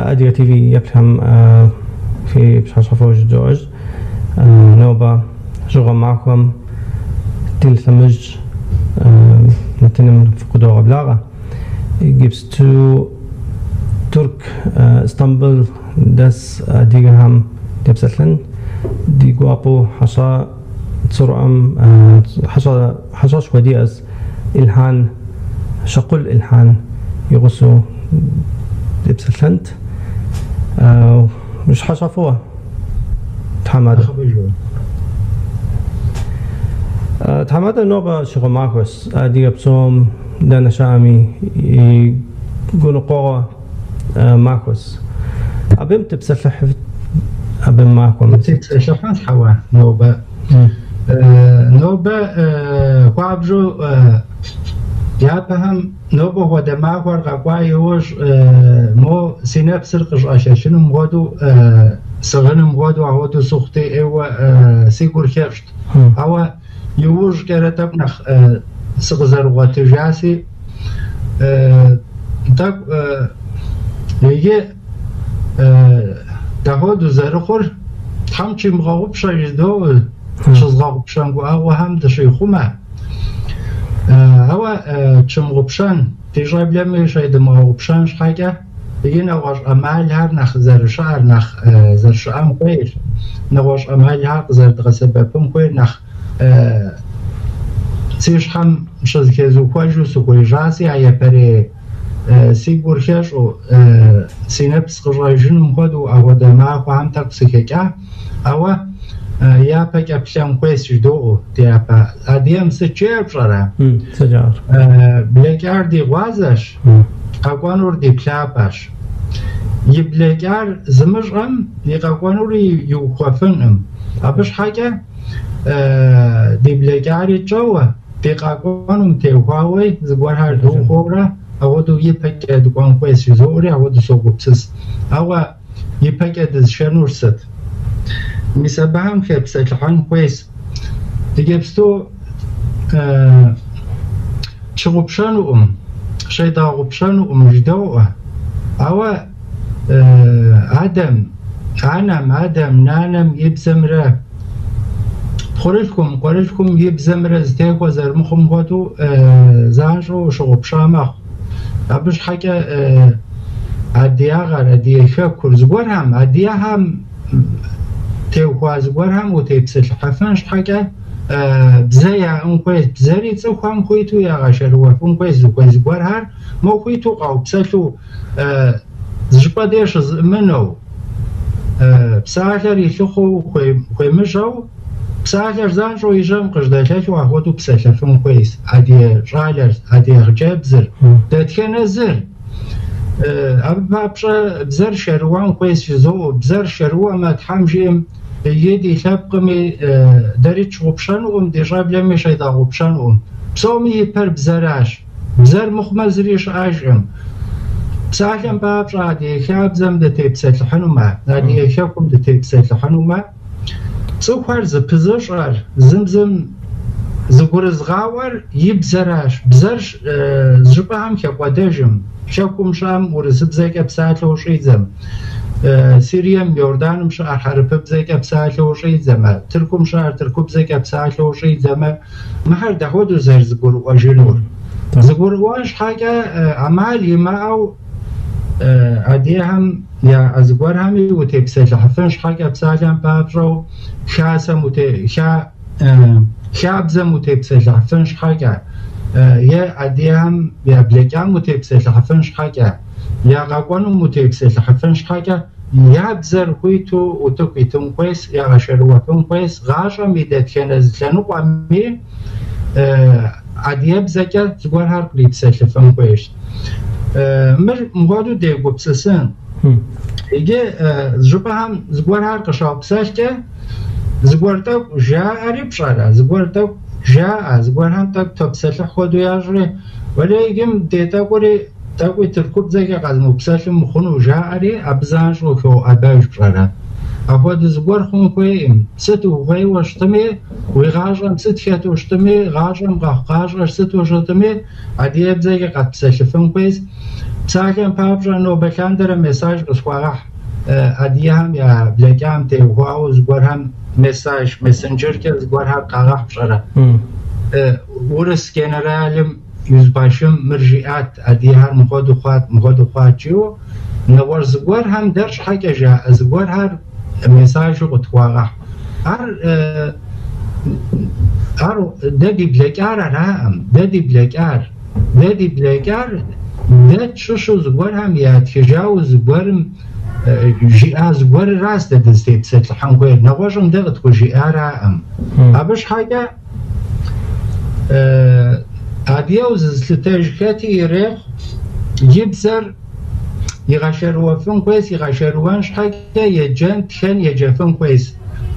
Адыгэ ТВ еплъхэм фи пщыхьэщхьэфӏ жыдоӏэж. Нобэ Щыгъуэ махуэм ди лъэмыж нэтыным фыкъыдогъэблагъэ. Иджыпсту Тырку Истамбыл дэс адыгэхэм депсэлъэн ди гуапэу хьэщӏэ цӏэрыӏуэм хьэщӏэшхуэ диӏэщ Илхьан, Щакъул Илхьан и гъусэу депсэлъэнт. Пщыхьэщхьэ фӏыуэ, тхьэмадэ. Тхьэмадэ, нобэ щыгъуэ махуэщ адыгэ псом дэнэ щыӏэми и гуныкъуэгъуэ махуэщ. Абым тепсэлъыхьыфт абы махуэм. Тепсэлъыхьынт, хьэуэ, нобэ. Нобэ хуабжьу япэхэм нобэ хуэдэ махуэр къэкӏуа иужь мо си нэпсыр къыщӏэлъэлъынум хуэдэу, сыгъыным хуэдэу ахуэдэу сыхъути, ӏейуэ си гур хэщӏт. Ауэ иужькӏэрэ тӏэкӏу нэхъ сыкъызэрыгъуэтыжаси, тӏэкӏу иджы дапхуэдэу зэрыхъур Тхьэм тщимыгъэгъупщэ жыдоӏэ, тщызыгъэгъупщэн гуӏэгъуэхэм дыщихъумэ. Ауэ тщымыгъупщэн, ди щӏэблэми щедымыгъэгъупщэн щхьэкӏэ, иджы нэгъуэщӏ ӏэмалхэр нэхъ зэрыщыӏэр, нэхъ зэрыщыӏэн хуейр, нэгъуэщӏ ӏэмалхэр къызэрыдгъэсэбэпын хуейр нэхъ си щхьэм щызэхэзухуэжу сыхуежьаси, а япэрей си гур хэщӏу, си нэпс къыщӏэжынум хуэдэу апхуэдэ махуэхэм тӏэкӏу сыхэкӏа. Ауэ япэкӏэ плъэн хуейщ жыдоӏэу дяпэ. Адыгэм сыт жиӏэр пщӏэрэ? Блэкӏар ди гъуазэщ, къэкӏуэнур ди плъапӏэщ. И блэкӏар зымыщӏэм и къэкӏуэнури иухуэфынкъым. Абы щхьэкӏэ ди блэкӏари тщӏэуэ, ди къэкӏуэнум теухуауэ зыгуэрхэр духуэурэ апхуэдэу ипэкӏэ дыкӏуэн хуейщ жызоӏэри апхуэдэу согупсыс. Ауэ ипэкӏэ дызышэнур сыт? Мис абыхэм хепсэлъыхьын хуейщ. Иджыпсту тщыгъупщэнукъым, щедгъэгъупщэнукъым жыдоӏэ. Ауэ адэм, анэм, адэм, нанэм и бзэмрэ пхъурылъхум, къуэрылъхум и бзэмрэ зэтехуэ зэрымыхъум хуэдэу занщӏэу щыгъупща мэхъу. Абы щхьэкӏэ адыгагъэр, адыгэ хэкур зыгуэрхэм, адыгэхэм теухуа зыгуэрхэм утепсэлъыхьыфын щхьэкӏэ бзэ яӏэн хуейщ. Бзэри цӏыхухэм хуиту ягъэшэрыуэфын хуейщ зыхуей зыгуэрхэр, мо хуиту къаупсэлъу зыщӏыпӏэ деж щызэӏымынэу, псалъэр и лъыхъуэу хуемыжьэу, псалъэр занщӏэу и жьэм къыжьэдэлъэлъу апхуэдэу псэлъэфын хуейщ адыгэ щӏалэр, адыгэ хъыджэбзыр, дэтхэнэ зыр. Абы папщӏэ бзэр шэрыуэн хуейщ жызоӏэ. Бзэр шэрыуэмэ, Тхьэм жиӏэм, иджы ди лъэпкъми дэри тщыгъупщэнукъым, ди щӏэблэми щедгъэгъупщэнукъым. Псоми и пэр бзэращ. Бзэр мыхъумэ зыри щыӏэжкъым. Псалъэм папщӏэ, адыгэ хабзэм дытепсэлъыхьынумэ, адыгэ хэкум дытепсэлъыхьынумэ, цӏыхухэр зыпызыщӏэр, зым зым зыгурызгъаӏуэр и бзэращ. Бзэр зыщӏыпӏэхэм хэкӏуэдэжым, хэкум щыӏэм урысыбзэкӏэ псалъэу щӏидзэм, Сирием, Иорданым щыӏэр хьэрыпыбзэкӏэ псалъэу щӏидзэмэ, Тыркум щыӏэр тыркубзэкӏэ псалъэу щӏидзэмэ, Мыхэр дапхуэдэу зэрызэгурыӏуэжынур? Зэгурыӏуэн щхьэкӏэ ӏэмал имыӏэу адыгэхэм я зыгуэрхэми утепсэлъыхьыфын щхьэкӏэ псалъэм папщӏэу хасэм хабзэм утепсэлъыхьыфын щхьэкӏэ е адыгэхэм я блэкӏам утепсэлъыхьыфын щхьэкӏэ, я къэкӏуэнум утепсэлъыхьыфын щхьэкӏэ я бзэр хуиту утыку итын хуейщ, ягъэшэрыуэфын хуейщ, гъащӏэм и дэтхэнэ зы лъэныкъуэми адыгэбзэкӏэ зыгуэрхэр кърипсэлъыфын хуейщ. Мыр мыхуэдэу дегупсысын. Иджы зыщӏыпӏэхэм зыгуэрхэр къыщаупсэлъкӏэ, зыгуэр тӏэкӏу жаӏэри пщӏэрэ, зыгуэр тӏэкӏу жаӏэ, зыгуэрхэм тӏэкӏу топсэлъыхь хуэдэу ящӏри, уэлей иджы мыдей тӏэкӏури Тӏэкӏуи тыркубзэкӏэ къэзмыупсэлъым мыхъуну жаӏэри, абы занщӏэу хоӏэбэж пщӏэрэ. Апхуэдэ зыгуэр хъун хуейкъым. Сыт ухуейуэ щытми, уи гъащӏэм сыт хэту щытми, гъащӏэм къэхъукъащӏэр сыту щытми, адыгэбзэкӏэ къэтпсэлъыфын хуейщ. Псалъэм папщӏэ, нобэ лъандэрэ мессаж къысхуагъэхь адыгэхэм я блэкӏам теухуауэ зыгуэрхэм мессаж, мессенджеркӏэ зыгуэрхэр къагъэхь пщӏэрэ. Урыс генералым юзбашым мыр жиӏат, адыгэхэр мыхуэдэу хъуат, мыхуэдэу хъуат жиӏэу, нэгъуэщӏ зыгуэрхэм дэр щхьэкӏэ жаӏэ зыгуэрхэр мессажу къытхуагъэхь. Ар дэ ди блэкӏар араӏым, дэ ди блэкӏар. Дэ ди блэкӏар дэ тщыщу зыгуэрхэм ятхыжауэ зыгуэрым жиӏа зыгуэрыращ дэ дызытепсэлъыхьын хуейр, нэгъуэщӏым дэ къытхужиӏараӏым. Абы щхьэкӏэ адыгэу зызылъытэж хэти ирехъу, и бзэр игъэшэрыуэфын хуейщ, игъэшэрыуэн щхьэкӏэ еджэн, тхэн, еджэфын хуейщ.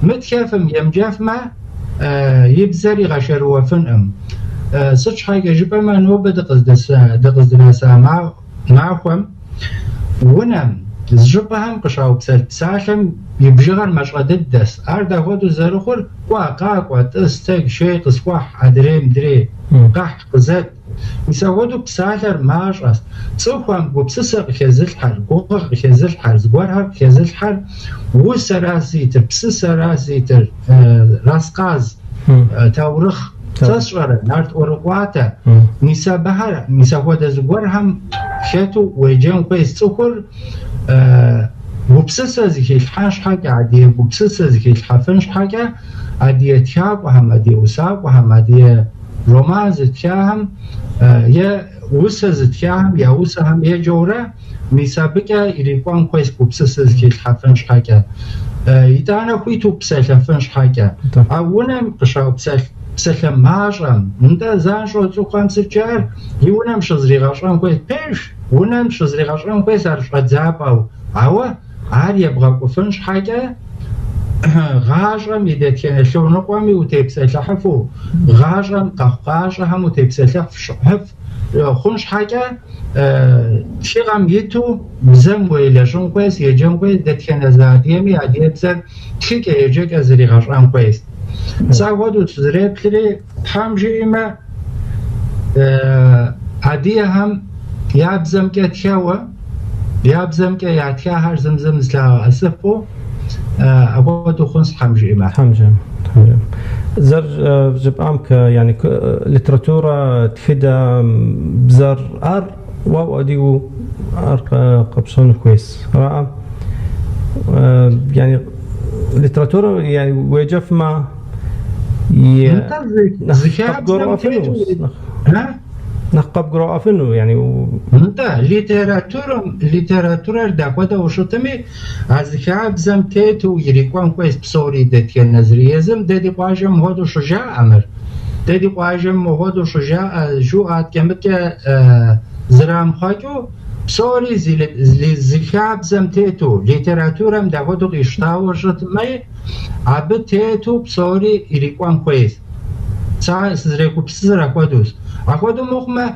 Мытхэфым, емыджэфмэ, и бзэр игъэшэрыуэфынкъым. Сыт щхьэкӏэ жыпӏэмэ, нобэ дыкъыздынэса махуэм унэм, зы щӏыпӏэхэм къыщаупсэлъ псалъэм и бжыгъэр мащӏэ дыдэщ. Ар дапхуэдэу зэрыхъур? Кӏуэ, къакӏуэ, тӏыс, тэдж, шей къысхуэхь, адрей мыдрей, къэхь, къызэт. Мис апхуэдэу псалъэр мащӏэщ. Цӏыхухэм гупсысэ къыхэзылъхьэр, гугъэ къыхэзылъхьэр, зыгуэрхэр къыхэзылъхьэр усэращ зитыр, псысэращ зитыр, рассказ, таурыхъ, сэ сщӏэрэ, нарт ӏуэрыӏуатэ. Мис абыхэр, мис апхуэдэ зыгуэрхэм хэту уеджэн хуейщ цӏыхур гупсысэ зыхилъхьэн щхьэкӏэ, адыгэ гупсысэ зыхилъхьэфын щхьэкӏэ, адыгэ тхакӏуэхэм, адыгэ усакӏуэхэм, адыгэ роман зытхахэм е усэ зытхахэм я усэхэм еджэурэ, мис абыкӏэ ирикӏуэн хуейщ гупсысэ зыхилъхьэфын щхьэкӏэ. Итӏанэ хуиту псэлъэфын щхьэкӏэ. А унэм къыщаупсэлъ псалъэ мащӏэм, нтӏэ занщӏэу цӏыхухэм сыт жаӏэр и унэм щызригъэщӏэн хуейщ. Пэж, унэм щызригъэщӏэн хуейщ ар щӏэдзапӏэу, ауэ ар ебгъэкӏуфын щхьэкӏэ гъащӏэм и дэтхэнэ лъэныкъуэми утепсэлъыхьыфу, гъащӏэм къэхъукъащӏэхэм утепсэлъыхьыф хъун щхьэкӏэ тхыгъэм иту бзэм уелэжьын хуейщ, еджэн хуейщ, дэтхэнэ зы адыгэми адыгэбзэр тхыкӏэ, еджэкӏэ зригъэщӏэн хуейщ. Сэ апхуэдэу сызэреплъри, Тхьэм жиӏэмэ, адыгэхэм я бзэмкӏэ тхэуэ, я бзэмкӏэ ятхахэр зым зым зылъагъэӏэсыфу апхуэдэу хъунщ Тхьэм жиӏэмэ. Тхьэм жиӏэмэ, Тхьэм жиӏэмэ. Зэрыжыпӏамкӏэ, yani литературэ, тхыдэ, бзэр, ар уэ адыгэу ар къэпщӏэн хуейщ. Араӏэ? Yani литературэ yani уеджэфмэ, Нтӏэ, зы хабзэм тету нэхъ къэбгурыӏуэфыну, yani Нтӏэ, литературэм, литературэр дапхуэдэу щытми, а зы хабзэм тету ирикӏуэн хуейщ псори дэтхэнэ зыри. Езым дэ ди къуажэм мыхуэдэу щыжаӏэ мыр. Дэ ди къуажэм мыхуэдэу щыжаӏэ, жуӏэ аткӏэ-мыткӏэ зрамыхъуэкӏыу, псори зы хабзэм тету, литературэм дапхуэдэу къищтауэ щытми, абы тету псори ирикӏуэн хуейщ. Сэ сызэрегупсысыр апхуэдэущ. Апхуэдэу мыхъумэ,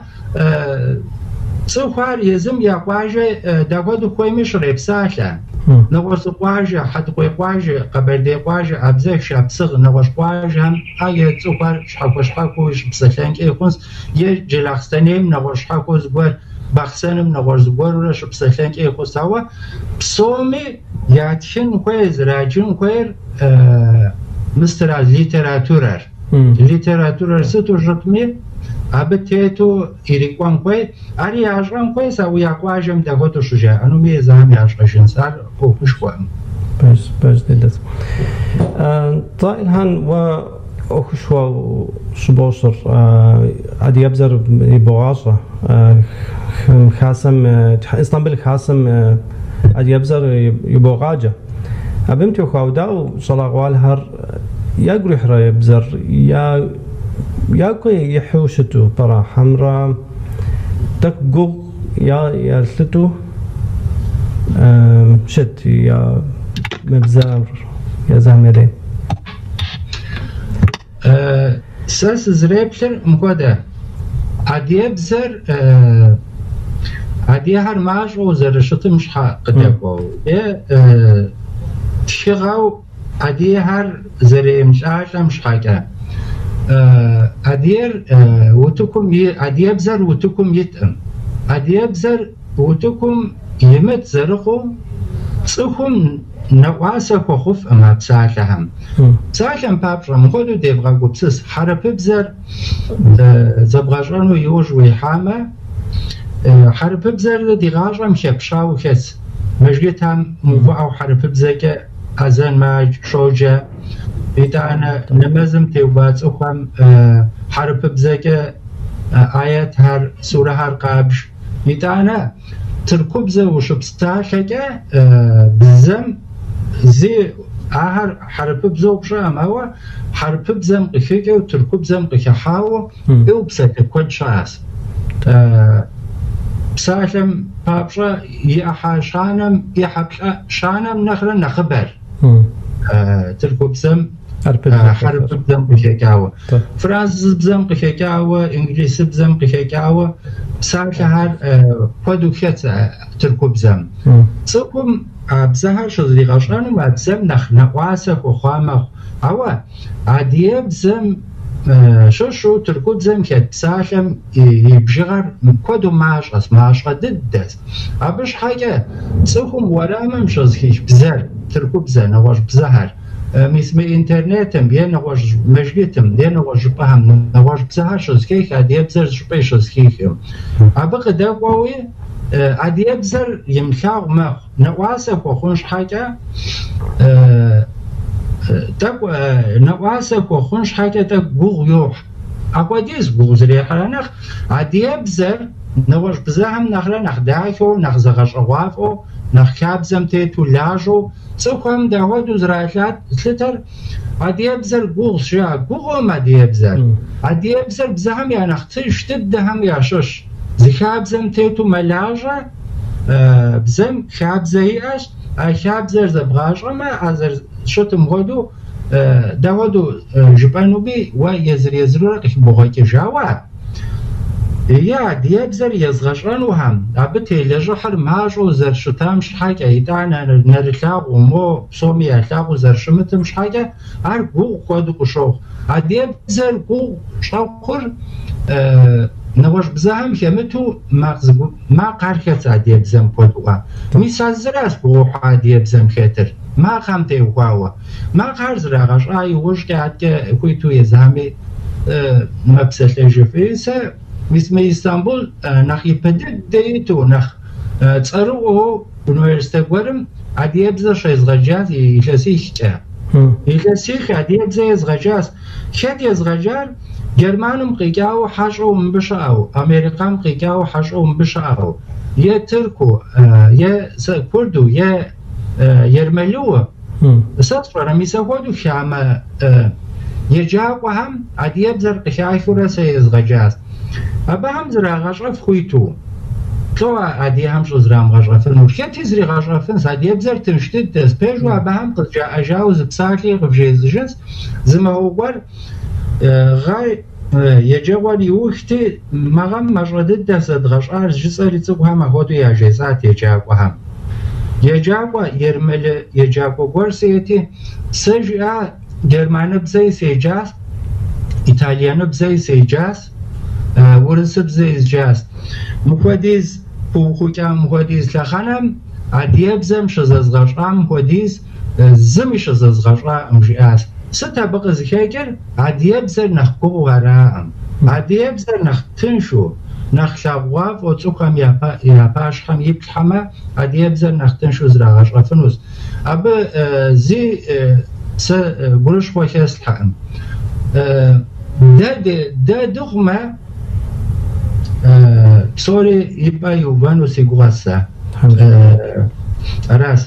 цӏыхухэр езым я къуажэ дапхуэдэу хуейми щрепсалъэ. Нэгъуэщӏ зы къуажэ, Хьэтыкъуей къуажэ, Къэбэрдей къуажэ, Абзэх, Шапсыгъ, нэгъуэщӏ къуажэхэм е цӏыхухэр щхьэхуэ-щхьэхуэу щыпсэлъэнкӏи хъунщ, е Джылахъстэнейм нэгъуэщӏ щхьэхуэу зыгуэр, Бахъсэным нэгъуэщӏ зыгуэрурэ щыпсэлъэнкӏи хъунщ. Ауэ псоми ятхын хуей, зэраджын хуейр мыстыра литературэр. Литературэр сыту щытми, абы тету ирикӏуэн хуей. Ари ящӏэн хуейщ, ауэ я къуажэм дапхуэдэу щыжаӏэнуми езыхэм ящӏэжынщ. Ар ӏуэхушхуэкъым. Пэж, пэж дыдэщ. Нтӏэ, Илхан, уэ ӏуэхушхуэ щыбощӏыр, адыгэбзэр ибогъащӏэ, хасэм, Истамбыл хасэм адыгэбзэр ибогъаджэ. Абым теухуауэ дауэ щӏалэгъуалэхэр ягу ирихьрэ бзэр, ягу ихьу щыту пӏэрэ, хьэмрэ тӏэкӏу гугъу ялъыту щыт я мы бзэр езыхэм я дей? Сэ сызэреплъыр мыхуэдэ. Адыгэбзэр адыгэхэр мащӏэу зэрыщытым щхьэ къыдэкӏуэу е Тхыгъэу адыгэхэр зэремылӏалӏэм щхьэкӏэ. Адыгэр утыкум адыгэбзэр утыкум иткъым. Адыгэбзэр утыкум имыт зэрыхъуу цӏыхум нэӏуасэ хуэхъуфкъым а псалъэхэм. Псалъэм папщӏэ, мыпхуэдэу девгъэгупсыс, хьэрыпыбзэр зэбгъэщӏэну иужь уихьамэ, хьэрыпыбзэр ди гъащӏэм хэпщауэ хэтщ. Мэжджытхэм мыувыӏэу хьэрыпыбзэкӏэ азэн щоджэ, итӏанэ нэмэзым теува цӏыхухэм хьэрыпыбзэкӏэ аятхэр, сурэхэр къабж. Итӏанэ тыркубзэ ущыпсалъэкӏэ бзэм зи ахэр хьэрыпыбзэу пщӏэкъым, ауэ хьэрыпыбзэм къыхэкӏыу тыркубзэм къыхыхьауэ ӏейуэ псалъэ куэд щыӏэщ. Псалъэм папщӏэ и ӏыхьэ щанэм, ӏыхьэ щанэм нэхърэ нэхъыбэр тыркубзэм хьэрыпыбзэм къыхэкӏауэ. Французыбзэм къыхэкӏауэ, инглисыбзэм къыхэкӏауэ псалъэхэр куэду хэтщ тыркубзэм. Цӏыхум а бзэхэр щызригъэщӏэнум а бзэм нэхъ нэӏуасэ хуэхъуа мэхъу. Ауэ адыгэбзэм щыщу тыркубзэм хэт псалъэм и бжыгъэр куэду мащӏэщ, мащӏэ дыдэщ. Абы щхьэкӏэ цӏыхум уэрамым щызэхих бзэр, тыркубзэ, нэгъуэщӏ бзэхэр, мис мы интернетым е нэгъуэщӏ мэжджытым е нэгъуэщӏ щӏыпӏэхэм нэгъуэщӏ бзэхэр щызэхех, адыгэбзэр зыщӏыпӏи щызэхихкъым. Абы къыдэкӏуэуи адыгэбзэр имылъагъу мэхъу. Нэӏуасэ хуэхъун щхьэкӏэ тӏэкӏу нэӏуасэ хуэхъун щхьэкӏэ тӏэкӏу гугъу йохь. Апхуэдиз гугъу зэрехьрэ нэхъ адыгэбзэр нэгъуэщӏ бзэхэм нэхърэ нэхъ дахэу, нэхъ зэгъэщӏэгъуафӏэу, нэхъ хабзэм тету лажьэу цӏыхухэм дапхуэдэу зэралъытэр адыгэбзэр гугъущ жаӏэ. Гугъукъым адыгэбзэр. Адыгэбзэр бзэхэм я нэхъ тынш дыдэхэм ящыщ. Зы хабзэм тету мэлажьэ, бзэм хабзэ иӏэщ, а хабзэр зэбгъащӏэмэ, а зэрыщытым хуэдэу, дапхуэдэу жыпӏэнуми, уэ езыр-езырурэ къыхыбогъэкӏыж. Ауэ е адыгэбзэр езыгъэщӏэнухэм абы телэжьыхьыр мащӏэу зэрыщытам щхьэкӏэ, итӏанэ нэрылъагъуу, мо псоми ялъагъуу зэрыщымытым щхьэкӏэ, ар гугъу хуэдэу къыщохъу. Адыгэбзэр гугъу щӏэхъур нэгъуэщӏ бзэхэм хэмыту макъхэр хэтщ адыгэбзэм куэдыӏуэ. Мис а зыращ гугъухьу адыгэбзэм хэтыр, макъхэм теухуауэ. Макъхэр зрагъэщӏа иужькӏэ адэкӏэ хуиту езыхэми мэпсэлъэжыф. Сэ мис мы Истамбул нэхъ ипэ дыдэ иту, нэхъ цӏэрыӏуэу университет гуэрым адыгэбзэ щезгъэджащ илъэсихкӏэ. Илъэсих адыгэбзэ езгъэджащ. Хэт езгъэджар? Германым къикӏауэ хьэщӏэу мыбы щыӏэу, Америкэм къикӏауэ хьэщӏэу мыбы щыӏэу, е тырку, е курду, е ермэлыуэ. Сэ сщӏэрэ, мис апхуэдэу хамэ еджакӏуэхэм адыгэбзэр къыхахыурэ сэ езгъэджащ. Абыхэм зрагъэщӏэф хуиту. Лӏо адыгэхэм щӏызрамыгъэщӏэфынур? Хэти зригъэщӏэфынщ, адыгэбзэр тынш дыдэщ. Пэжу абыхэм къызжаӏэжауэ зы псалъи къывжезӏэжынщ. Зы махуэ гуэр гъэ еджэгъуэр иухти, мы гъэм мащӏэ дыдэ зэдгъэщӏар жысӏэри цӏыкӏухэм апхуэдэу яжесӏат еджакӏуэхэм. Еджакӏуэ, ермэлы еджакӏуэ гуэр сиӏэти, сэ жиӏа германыбзэи седжащ, итальяныбзэи седжащ, урысыбзэи зджащ. Мыхуэдиз пыухыкӏа мыхуэдиз лъэхъэнэм адыгэбзэм щызэзгъэщӏам хуэдиз зыми щызэзгъэщӏакъым, жиӏащ. Сыт абы къызыхэкӏыр? Адыгэбзэр нэхъ гугъуу араӏым. Адыгэбзэр нэхъ тыншу, нэхъ лъагъугъуафӏэу цӏыхухэм я пащхьэм иплъхьэмэ, адыгэбзэр нэхъ тыншу зрагъэщӏэфынущ. Абы зи сэ гурыщхъуэ хэслъхьэкъым. Дэ дыхъумэ, псори и пӏэ иувэну си гугъэщ сэ. Аращ.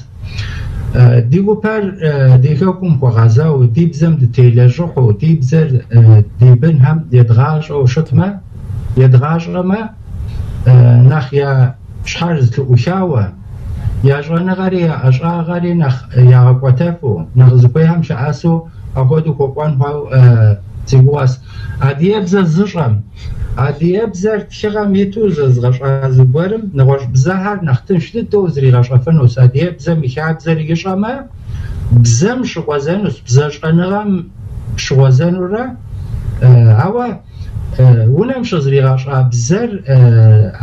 Ди гупэр ди хэкум хуэгъэзауэ, ди бзэм дытелэжьыхьу, ди бзэр ди бынхэм едгъащӏэу щытмэ, едгъащӏэмэ, нэхъ я щхьэр зэлъыӏухауэ, я щӏэныгъэри я ӏэщӏагъэри нэхъ ягъэкӏуэтэфу, нэхъ зыхуейхэм лъэӏэсу апхуэдэу хуэкӏуэн хуэу си гугъэщ. Адыгэбзэ зыщӏэм, адыгэбзэр тхыгъэм иту зэзыгъэщӏа зыгуэрым нэгъуэщӏ бзэхэр нэхъ тынш дыдэу зригъэщӏэфынущ. Адыгэбзэм и хабзэр ищӏэмэ, Бзэм щыгъуэзэнущ, бзэ щӏэныгъэм щыгъуэзэнурэ, ауэ унэм щызригъэщӏа бзэр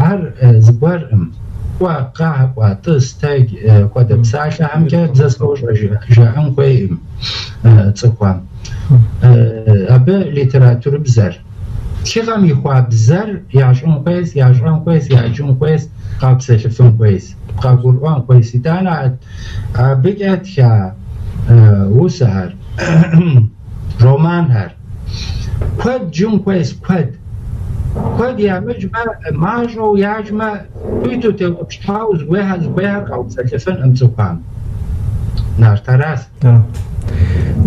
ар зыгуэркъым. Кӏуэ, къакӏуэ, тӏыс, тэдж хуэдэ псалъэхэмкӏэ бзэ сощӏэ жаӏэн хуейкъым цӏыхухэм. Абы литературыбзэр, тхыгъэм ихуа бзэр ящӏын хуейщ, ящӏэн хуейщ, яджын хуейщ, къапсэлъыфын хуейщ, къагурыӏуэн хуейщ. Итӏанэ абыкӏэ тха усэхэр, романхэр. Куэд джын хуейщ, куэд. Куэд ямыджмэ, мащӏэу яджмэ, хуиту теутӏыпщхьауэ зыхуейхэр къаупсэлъыфынкъым цӏыхухэм. Нарт аращ.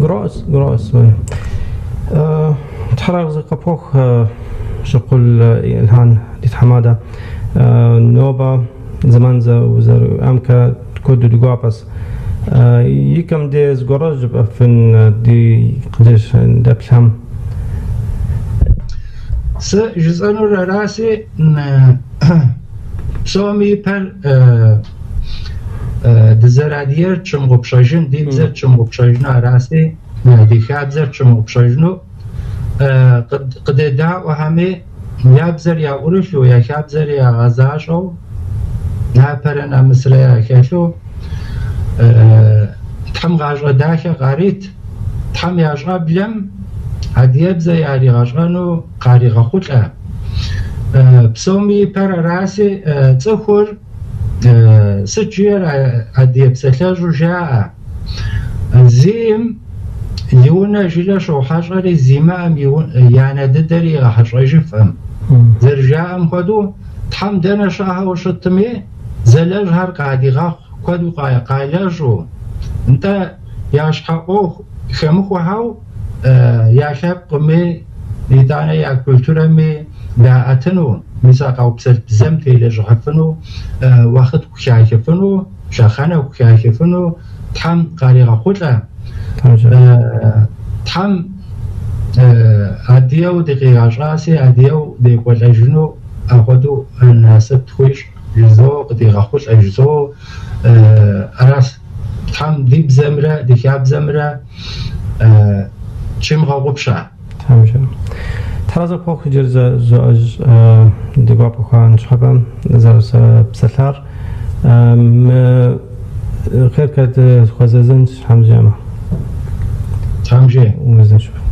Гурыӏуэщ, гурыӏуэщ. Тхьэразэ къыпхуэхъу Щыкъул Илхан, ди тхьэмадэ. Нобэ зэман узэриӏамкэ куэду ди гуапэщ. Икӏэм де зыгуэрэ жыпӏэфын ди къыдеж дэплъхэм. Сэ жысӏэнур араси, псоми ипэр дызэрадыгэр тщымыгъупщэжын, ди бзэр тщымыгъупщэжыну араси, ди хабзэр тщымыгъупщэжыну къыдедаӏуэхэми я бзэр яӏурылъу, я хабзэр ягъэзащӏэу, напэрэ нэмысрэ яхэлъу, Тхьэм гъащӏэ дахэ къарит, Тхьэм я щӏэблэм адыгэбзэ яригъэщӏэну къаригъэхъулӏэ. Псоми ипэр араси, цӏыхур сыт жиӏэр адыгэ псалъэжьу жаӏэ. Зиӏэм и унэ жылэ щохьэщӏэри, зимыӏэм и анэ дыдэри игъэхьэщӏэжыфӏым. Зэрыжаӏэм хуэдэу, Тхьэм дэнэ щыӏэхэу щытми, зэлэжьхэр къадигъэхъу куэду къалэжьу, нтӏэ я щхьэ ӏуэху хэмыхуэхэу я лъэпкъми, итӏанэ я культурэми даӏэтыну, мис а къаупсэлъ бзэм телэжьыхьыфыну, уэхъыт хухахыфыну, лъэхъэнэ хухахыфыну Тхьэм къаригъэхъулӏэ. Тхьэм адыгэу дыкъигъэщӏаси, адыгэу декӏуэлӏэжыну апхуэдэу насып тхуищӏ жызоӏэ, къыдигъэхъулӏэ жызоӏэ. Аращ Тхьэм ди бзэмрэ ди хабзэмрэ тщимыгъэгъупщэ. Тхьэразэ къыпхуэхъу иджыри зэ жызоӏэж ди гуапэ хъуа ныщхьэбэ зэрысэпсэлъар. Мы хъеркэ дыхуэзэзынщ, Тхьэм жиӏэмэ. Тхьэм жиӏэ. Узыншэу.